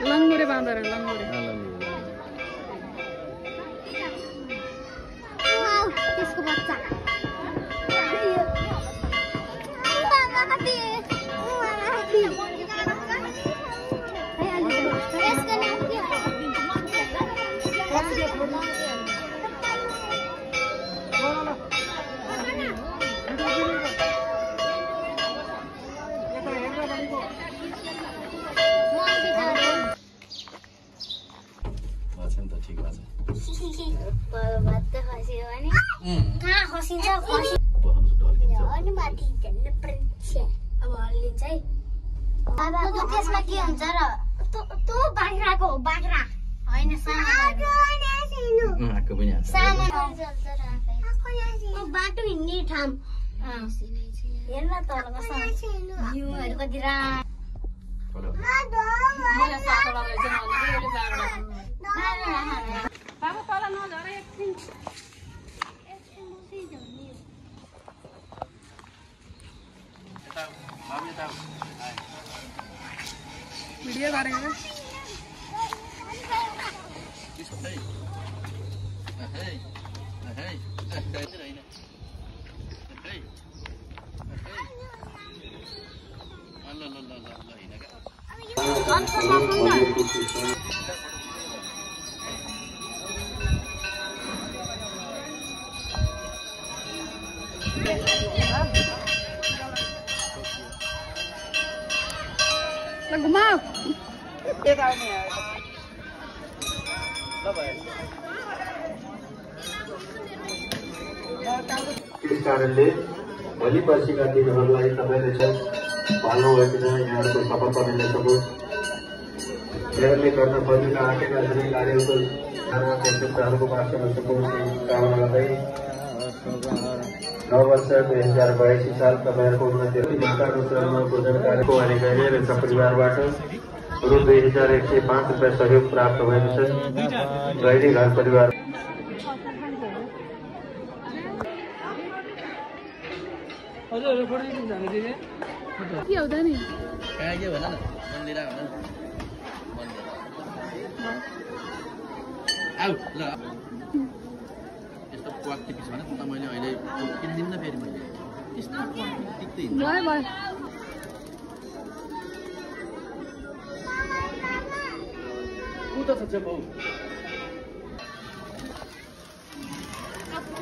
लङ्गुरे बाँदर लङ्गुरे त्यसको बच्चा त्यसमा के हुन्छ र त्यो बाख्राको हो बाख्रा होइन बाटो हिँड्ने ठाउँ हेर्न तर हिउँहरू कति वीडियो गरेको घुमाओ त्यस कारणले भोलि पर्सिका दिनहरूलाई तपाईँले चाहिँ पाल्नुभएको छ यहाँहरूको सफलता मिल्न सकोस् मेराले गर्न खोजेका आँटेका सबै कार्यहरूको नेतृत्वहरूको प्राप्त गर्न सकोस् कामना गर्दै नव वर्ष 2082 साल तपाईँहरूको उन्नति माताको चरणमा पूजन कार्यको अनि गैले र सपरिवारबाट रु 2105 रुपियाँ सहयोग प्राप्त भएको छ गैरी घर परिवार के हुँदैन नि यस्तो क्वालिटी पिस भने त मैले अहिले किन्दिनँ फेरि मैले यस्तो क्वालिटी टिक्दै भयो भयो कुतो छ बाउ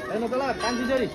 हेर्नु त ल कान्छी छोरी